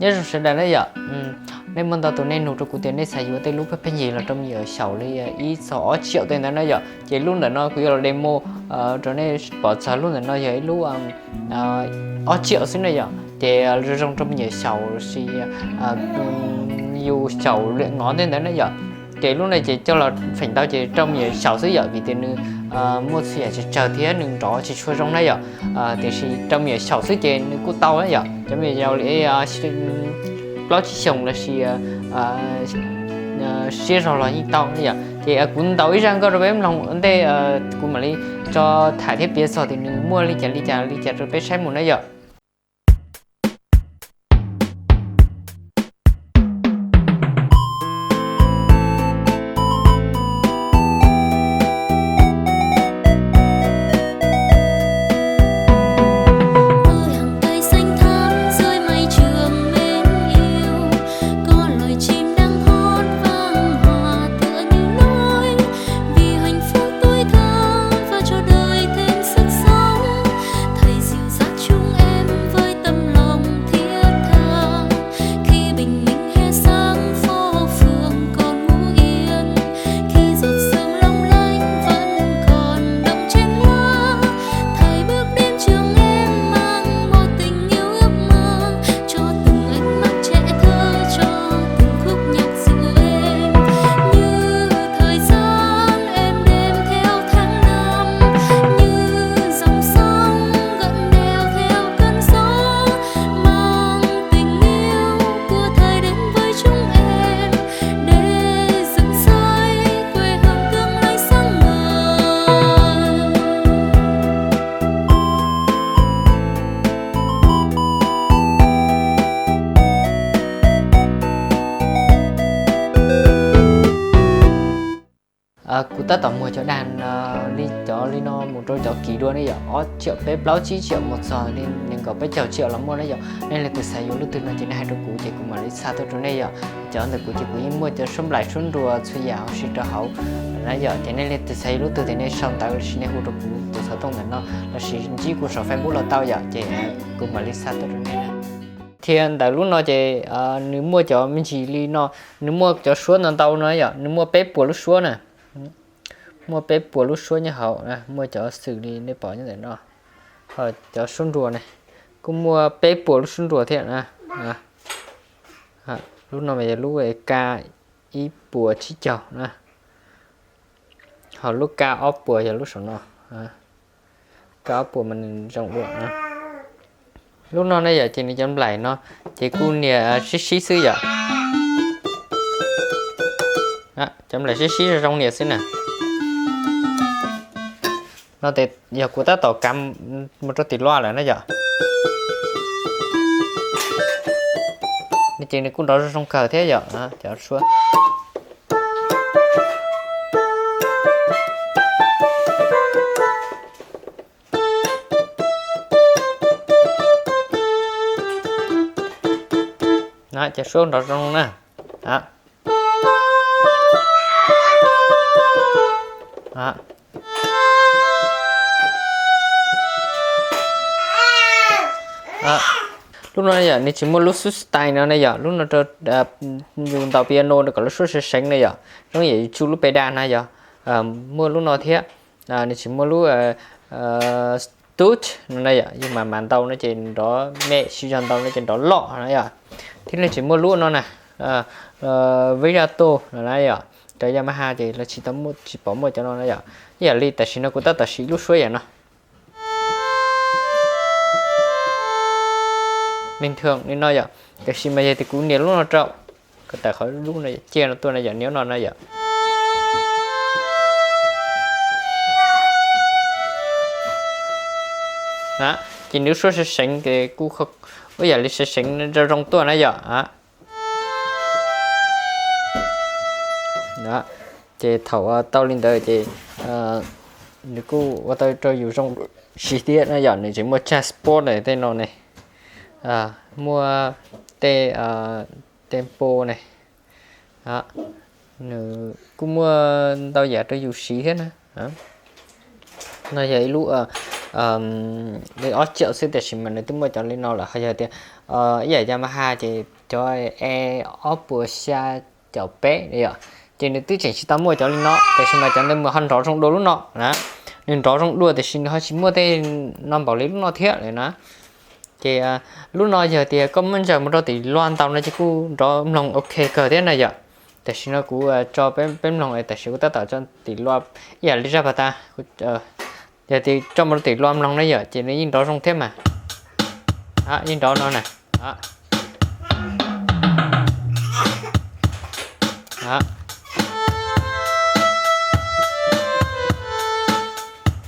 Nyob zoo sawv daws na yom, nej muaj ntau tus nej nug rau kuv tias nej xav yuav tej lub pheej yig los rau me nyuam xyaum li ib txog ob tsiaum tej ntawd na yom, ces lub ntawm no kuv yuav los demo rau nej pom txog lub ntawm no yog ib lub ob tsiaum xwb na yom, ces zoo zoo rau me nyuam xyaum lossis yus xyaum lwm ngov tej ntawd na yom. Ces lub no ces coj los feem ntau ces rau me nyuam xyaum xwb yom, vim tias nws muaj txhua yam tsawg tsawg thiab nws nrov tsis tshua zoo na yom. Tiam sis rau me nyuam xyaum xwb ces nws kuj tau na yom. Cov me nyuam yaus li plaub tsib xyoos lossis siab zog los yeej tau na yom. Ces kuv ntaus ib zaj nkauj rau peb mloog ua ntej kuv mam li tso tham thiab piav txog tias nws muaj li cas li cas li cas rau peb saib mus na yom. Kuv tab tom muag cov dag li cov li no mus rau cov kis dua ne yom, ob tsiaum peb plaub tsib tsiaum mus txog li nees nkaum peb caug tsiaum los muaj ne yom. Nej leej twg xav yuav lub twg no ces nej hais rau kuv ces kuv mam li xa tuaj rau nej yom. Cov ntawm kuv ces kuv yeej muaj cov suab nplaim suab nruas txhua yam huv si rau hauv na yom. Ces nej leej twg xav yuav lub twg ces nej sau ntawv lossis nej hu rau kuv tus xov tooj ntawm no lossis ntsib kuv saum Facebook los tau yom, ces kuv mam li xa tuaj rau nej. Thiab ntawm lub no ces nws muaj cov me ntsis li no, nws muaj cov suab ntau ntau no yom, nws muaj peb puas lub suab na. Muaj peb puas lub suab nyob hauv na, muaj cov xws li nej pom nyob ntawm no. Ho cov suab nruas ne, kuj muaj peb puas lub suab nruas thiab na. Lub no mas yog lub K ib puas tsib caug na. Ho lub K ob puas yog lub saum no. K ob puas mas nws zoo dua na. Lub no ne yom, ces nws cov nplaim no ces kuj nias sib sib xwb yom. Cov nplaim sib sib zoo zoo nias xwb na. No ces yog kuv tab tom kav mus rau tim loa lawm na yom. No ces nws kuj nrov zoo zoo kawg thiab yom, cov suab. Cov suab nrov zoo na. Lub no yom, nws tsis muaj lub sub style no ne yom, lub no rau yus ntaus piano kom lub suab seev seev ne yom, zoo yam yus tsuj lub pes das na yom. Muaj lub no thiab, nws tsis muaj lub stud no na yom, yus mam mam ntaus no ces nrov me, siv zog ntaus no ces nrov loj na yom. Thiab nws tsis muaj lub no na, vibrato no na yom, cov Yamaha ces lawv tsis tau muaj, tsis pom muaj cov no na yom. Ib yam li tam sim no kuv tab tom siv lub suab yam no. Bình thường li no yom, tiam sis mas yog tias kuv nias lub no rau, kom tawm qhov lub no cia no tuaj na yom, nias no na yom. Ces nws suab seev seev ces kuj ib yam li seev seev zoo zoo tuaj na yom. Ces thaum tau li ntawd ces nws kuj ua tau rau yus zoo siv thiab na yom, nws tsis muaj jazz sport tej no ne, muaj tej tempo ne, nws kuj muaj ntau yam rau yus siv thiab na. No yog ib lub li ob triệu xwb, tiam sis mas nws twb muaj cov li no lawm. Ho yog tias ib yam Yamaha ces cov E ob puas xya caum peb yom, ces nws twb tseem tsis tau muaj cov li no, tiam sis mas cov ntawd mas ho nrov zoo dua lub no na. Nws nrov zoo dua tiam sis nws ho tsis muaj tej no npaum li lub no thiab lawm na. Ces lub no yog tias koj muab ntsaws mus rau tim lua ntau no ces kuj nrov mloog ok kawg thiab na yom. Tam sim no kuv tso peb mloog, tam sim kuv tab tom tso tim lua ib yam li zaj pas tas. Yog tias tso mus rau tim lua mloog na yom, ces nws yeej nrov zoo thiab mas. Yeej nrov no na.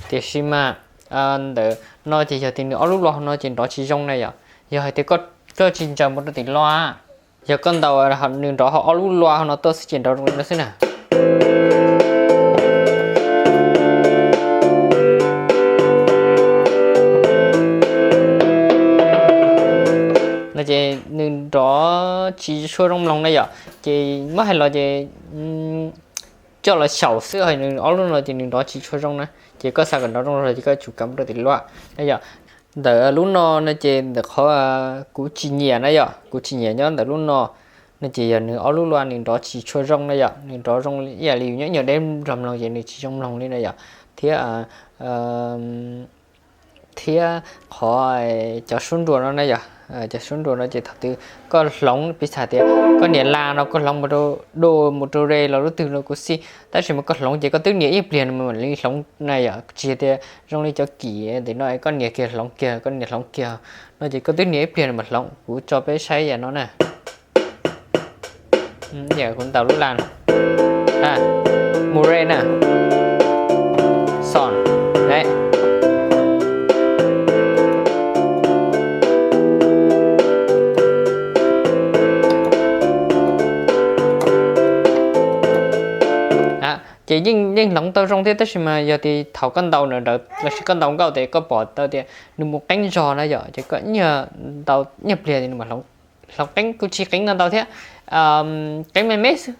Tiam sis mas ntawm no ces yog tias nws ob lub lua hauv no ces nrov tsis zoo na yom. Yog hais tias koj tsis ntsaws mus rau tim lua, yog koj ntaus nws nrov hauv ob lub lua hauv no tuaj xwb ces nrov zoo li no xwb na. No ces nws nrov tsis tshua zoo mloog na yom. Ces muab hais los ces coj los xyaum xwb, nws ob lub no ces nws nrov tsis tshua zoo na. Ces koj xav kom nrov zoo los ces koj tsum kav mus rau tim lua na yom. Ntawm lub no no ces ntawm qhov kuv tsis nyiam na yom, kuv tsis nyiam nyob ntawm lub no no ces yog nws ob lub lua nws nrov tsis tshua zoo na yom, nws nrov zoo ib yam li yus nyob nyuag deb nrog mloog ces nws tsis zoo mloog li na yom. Thiab thiab qhov cov suab nruas no na yom, cov suab nruas no ces thaum twg koj hloov, piv xam tias koj nias la no koj hloov mus rau do mus rau re los lub twg no kuj xij, tab sis mas koj hloov ces koj twb nias ib pliag nws mam li hloov na yom. Tsis yog tias zoo li cov kim ntawm no koj nias kiag hloov kiag, koj nias hloov kiag no ces koj twb nias ib pliag nws mam hloov. Kuv tso peb saib yam no na. Kuv ntaus lub la, mus re na, xon, ces yeej hloov tau zoo thiab, tab sis mas yog tias thaum koj ntaus ntawd lossis koj ntaus nkauj ces koj pom tau tias nws mus qeeb zog na yom, ces koj ntaus nyuag pliag nws mam hloov. Hloov qeeb kuj tsis qeeb ntau ntau thiab, qeeb me me xwb,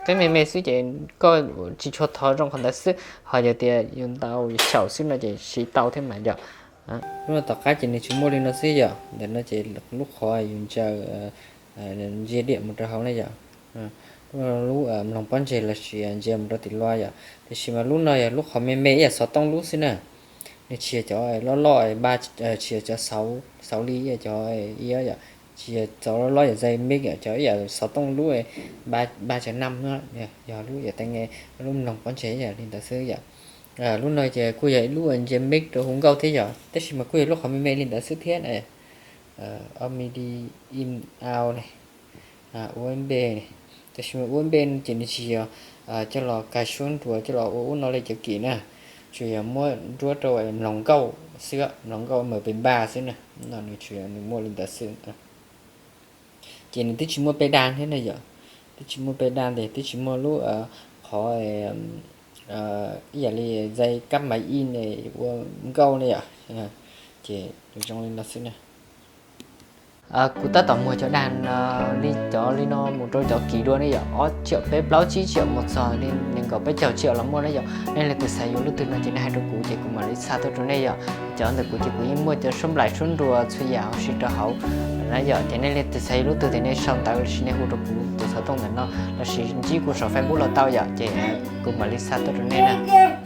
qeeb me me xwb ces koj tsis tshua thov zoo qhov ntawd xwb. Ho yog tias yus ntaus xyaum xwb no ces siv tau thiab mas yom. Lub no tom qab ces nws tsuas muaj li no xwb yom. Ntawm no ces lub qhov yus ntsaws ntsia diam mus rau hauv na yom. Lub mloog pob ntseg lossis ntsia mus rau tim lua yom. Tiam sis mas lub no yog lub qhov me me ib yam xov tooj lub xwb na. Nws tsis yog cov loj loj, tsis yog cov xauv li cov iab yom, tsis yog cov loj loj yam zais mix yom, cov ib yam xov tooj lub ba cav nam, yog lub yam teeb, lub mloog pob ntseg ib yam li ntawd xwb yom. Lub no ces kuj yog ib lub ntsia mix rau hu nkauj thiab yom, tab sis mas kuj yog lub qhov me me li ntawd xwb thiab na. Midi in out ne, U S B ne, tab sis mas U S B ces nws tsis yog coj los kag suab nruas coj los ua ub no li cov kim na, tsuas yog muab nruab rau mloog nkauj xwb, mloog nkauj M P ba xwb na. No nws tsuas yog nws muaj li ntawd xwb. Ces nws twb tsis muaj pes daj thiab na yom, twb tsis muaj pes daj ntawd, twb tsis muaj lub qhov ib yam li zais kab mas in ua nkauj ne yom. Ces nws zoo li no xwb na. Kuv tab tom muag cov dag li cov li no mus rau cov kim dua ne yom, ob triệu peb plaub tsib triệu mus txog li nees nkaum peb caug triệu los muaj na yom. Nej leej twg xav yuav lub twg no ces nej hais rau kuv ces kuv mam li xa tuaj rau nej yom. Cov ntawm kuv ces kuv yeej muaj cov suab nplaim suab nruas txhua yam huv si rau hauv na yom. Ces nej leej twg xav yuav lub twg ces nej sau ntawv lossis nej hu rau kuv tus xov tooj ntawm no lossis ntsib kuv saum Facebook los tau yom, ces kuv mam li xa tuaj rau nej na.